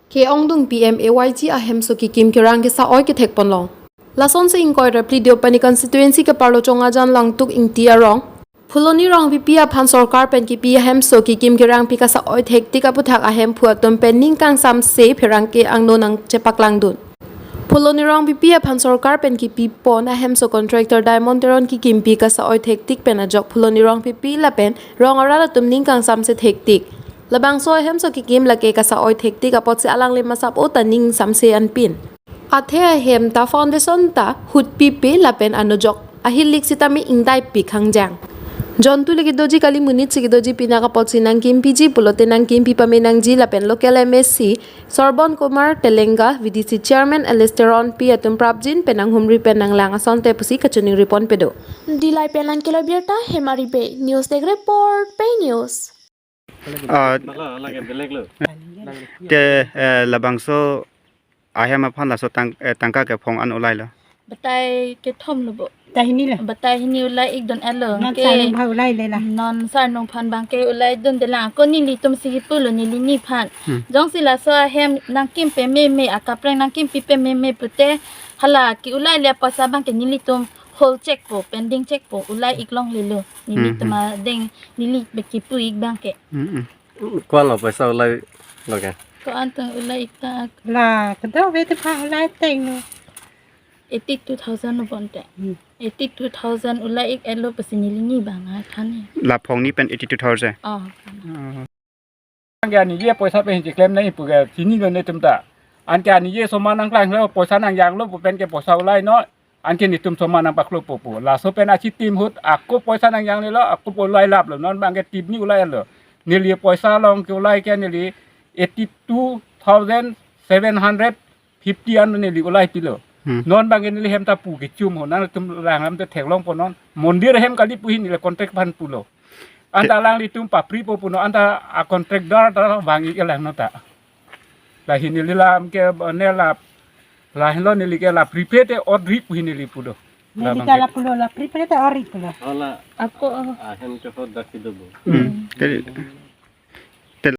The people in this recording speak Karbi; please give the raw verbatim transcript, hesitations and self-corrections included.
Ke-ongdung P M A Y G ahemso kekim kerang kesa-oi kethek ponlong. Lasonsi ingkoi ra phli Deopani constituency keparlo Chongajan Langtuk Ingti arong Phuloni Rongpipi aphan sorkar pen kipi ahemso kekim kerangpi kasa-oi thektik aputhak ahemphu atum pen ning kangsamse pherangke angno nangchepaklangdun. Phuloni Rongpipi aphan sorkar pen kipipon ahemso contractor Diamond Teron kekimpi kasa-oi thektik pen ajok Phuloni Rongpipi lapen rong arat atum ning kangsamse thektik. Labangso ahemso kekim lake kasa-oi thektik apotsi alangli masap-o ta ning samse anpin. Athe ahem ta foundation ta hutpipe lapen anujok ahilik sitame ingdaipik hangjang. Jontu le kedoji kali monit si kedoji pinak apotsi nangkimpiji pulote nangkimpi pame nangji lapen local M A C Sorbon Kumar Telenga, V D C chairman Alistair Onpi atum prapjin pen nanghumri pen nanglang asonte pusi kachiningri ponpedo. Dillai pen nangkelo birta Hemari Bey, News Desk Report, Pei News. Ah, Lake, lake, belek lo. Te, eh, labangso ahem aphan laso tang, eh, tangka kephong an ulailo. Batai kethom lo bo. Batai hini lo. Batai hini ulai-ik dun-etlo. Non ke sarnung phan ulai le la. Non sarnung phan abang ke ulai dunde lang. Ko nelitum si kipulo neli ni phan. Hmm. Jongsi laso ahem nangkim pameme, akaprek nangkimpi pameme pute hala ke-ulai le apoisa abang ke nelitum hold chekpo, pending chekpo, ulai-ik longlelo. Nelitum Hmm, hmm. adeng neli bek kipu-ik abang ke. Hmm, hmm. Ko-an lo poisa ulailo ke? Ko-an tong ulai-ik ta. La, kedo ave te pha ulai teng lo. Eighty-two thousand lo bonte. Hmm. Eighty-two thousand ulai-ik-etlo pusi neli ni abang nangthan he. La phongni pen eighty-two thousand. Oh. Oh. Anke anije poisa pen cheklem nangji pu ke chinilo netum ta. Anke anije soman nangklanglo poisa nangjanglo pu pen ke poisa ulai non. Anke netum soman nangpaklopo pu. Laso pen achitim ahut ako poisa nangjanglelo, ako po ulai laplo. Non abang ke tip ni ulai-etlo. Neli poisa along ke ulai ke neli eighty-two thousand seven hundred fifty an neli ulai pilo. Hmm. Non abang ke neli hem ta pu kechum ho. Nangtum rang lam te theklongpo non. Mondir hem kali pu hi neli contract aphan pulo. Anta Te- alanglitum papripo pu non, anta a contractor ta vang-ik-et lang non ta. La hi neli lam ke ne la, la henlo neli ke la prepaid te or-ri pu hi neli pulo. Neli Labang ke ke la pulo la prepaid te or-ri pulo. Hala Ako, oh. ahem chokot dak sido bo. Hmm. Jadi,